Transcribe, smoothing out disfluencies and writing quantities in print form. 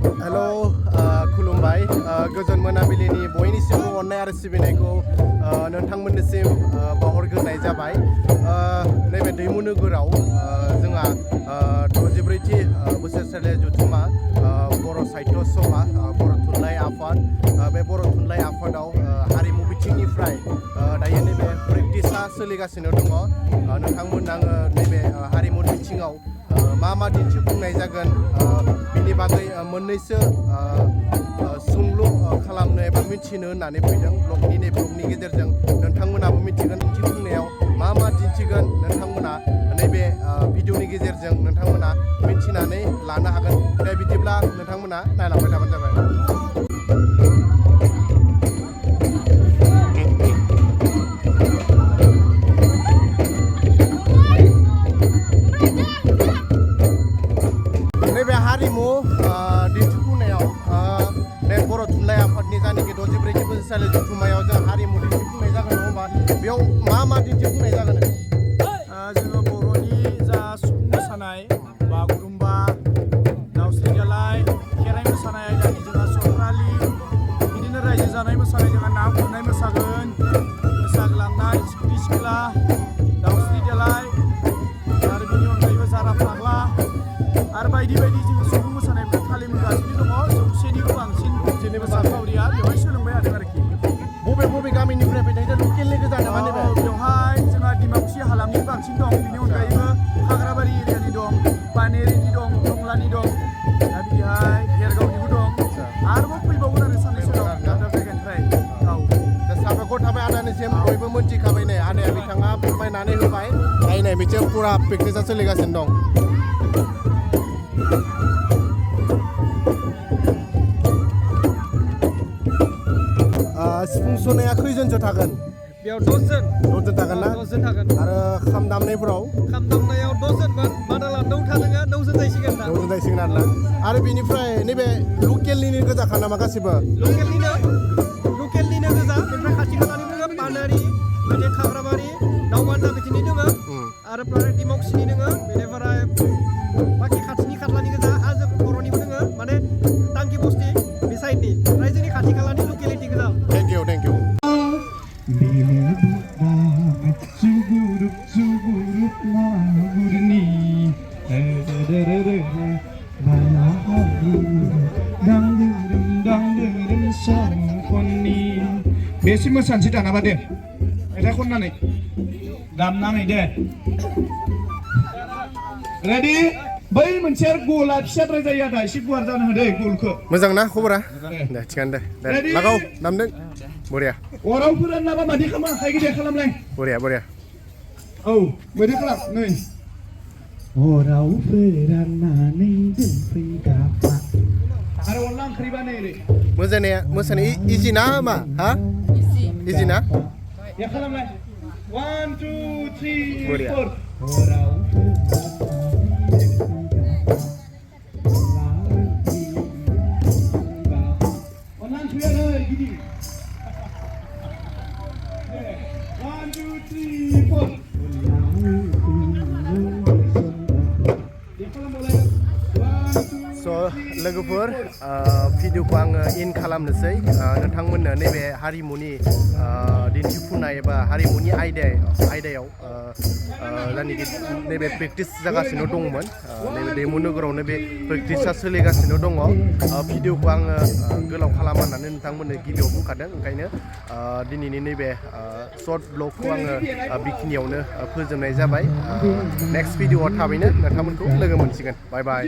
Hello खुलुमबाय गोजोन मोनाबिलिनि बयनिसिमबो अननाय आरो सिबिनायखौ नोंथांमोननिसिम बावहरग्रोनाय जाबाय। नैबे दैमु नोगोराव जोंहा 64थि बोसोरसालि जथुमा बर' साहित्य सभा बर' थुनलाइ आफाद बे बर' थुनलाइ आफादाव हारिमु बिथिंनिफ्राय दायो नैबे प्रेक्टिसा सोलिगासिनो दङ। नोंथांमोन आङो नैबे हारिमु बिथिङाव मा दिन्थिफुंनाय जागोन बिनि बागै मोननैसो सोंलु खालामनो एबा मिथिनो होननानै फैदों। ब्लगनि गेजेरजों नोंथांमोनाबो मिथिगोन दिन्थिफुंनायाव मा दिन्थिगोन नोंथांमोना नैबे भिडिअनि गेजेरजों नोंथांमोना मिथिनानै लानो हागोन। दे बिदिब्ला नोंथांमोना नायलांबाय थाबानो जाबाय। नैबे हारिमु दिन्थिफुंनायाव बे बर' थुनलाइ आफादनि जायनाखि 64थि बोसोरसालि जथुमायाव जों हारिमु दिन्थिफुंनाय जागोन नङा होमबा? बेयाव मा दिन्थिफुंनाय जागोन? जोङो बर'नि जा सुबुं मोसानाय बागुरुम्बा, दावस्रि देलाय, खेराइ मोसानाय आयदानि जोंहा सत्रालि, बिदिनो रायजो जानाय मोसानाय जोंहा ना गुरनाय मोसागोन, मोसाग्लांनाय सिखिरि सिख्ला, दावस्रि देलाय आरो बिनि अनगायैबो जारा फाग्ला आरो बायदि जोङो सुबुं मोसानायखौ फालिबोगासिनो दङ। 100निबो बांसिन मोसाखावरिया बेवहाय सोलोंबाय थादों आरोखि। बबे गामिनिफ्राय फैनाय लकेलनि गोजा नामा? बेवहाय जोंहा दिमाकुसि हालामनि बांसिन दं। बिनि अनगायैबो हाग्राबारि एरियानि दं, पानेरिनि दं, टंलानि दं, दा बिदिहाय भेरगावनिबो दं। आरोबाव फैबावगोन आरो साननैसो दं दाब जायगानिफ्राय। साबायखर थाबाय आदानिसिम। बयबो मोनथिखाबाय नै आदाया बिथाङा फोरमायनानै होबाय। नायनाय बिथिं फुरा प्रेक्टिसा सोलिगासिनो दं। सिफुं सुनाया खैजोनसो थागोन? बेयाव 10 जन थागोन ना? 10 जन थागोन। आरो खाम दामनायफोराव? खाम दामनायाव 10 जनमोन। बादाला 9 थादोङो, 9 जन जाहैसिगोन दा। 9 जन जाहैसिगोन आरोना। आरो बेनिफ्राय नैबे लकेलनिनो गोजाखा नामा गासिबो? लकेलनिनो गोजा। बेनिफ्राय खाथि खालानिबो दङ, पानेरि, बिदि खाग्राबारि, दावबान्दा बिथिंनि दङ आरो दिमाकुसिनि दङ। बेनिफ्राय बाखि खाथिनि गोजा आरो बर'निबो दङ, माने टांकि बस्ति बे साइडनि रायजोनि खाथि खालानि लकेलिटि गोजा। थेंक इउ बेसिम मोसानोसै दानाबा दे, मेथाइ खननानै दामनानै दे। रेडि? बै मोनसे गला फिसाद्राय जायो आदा, एसे गुवार जानो होदो गलखौ। मोजां ना खबरा? दे थिगानो दे लागाव दामदों। बरिया। अराव फोराननाबा मादि खालाम, आखाइ गिदिर खालामलाय। बरिया औ बायदि खालाम। नै अराव फोराननानै दोनफैदाबा आरो अनला ओंख्रिबा नै मोसानाया इजि ना मा? हा इजि ना? या खालामलाय। 1 2 3 बरिया। 4 अनला ओंख्रिया नै गिदिर। 1 2 3 4 स' लोगोफोर भिडिअखौ आङो इन खालामनोसै। नोंथांमोननो नैबे हारिमुनि दिन्थिफुंनाय एबा हारिमुनि आयदायाव जायनाखि नैबे प्रेक्टिस जागासिनो दंमोन। नैबे दैमु नोगोरावनो बे प्रेक्टिसा सोलिगासिनो दङ। भिडिअखौ आङो गोलाव खालामा होननानै नोंथांमोननो गिबियाव बुंखादों। ओंखायनो दिनैनि नैबे सर्ट ब्लगखौ आङो बेखिनियावनो फोजोबनाय जाबाय। नेक्स्ट भिडिअआव थाबैनो नोंथांमोनखौ लोगो मोनसिगोन। बाय बाय।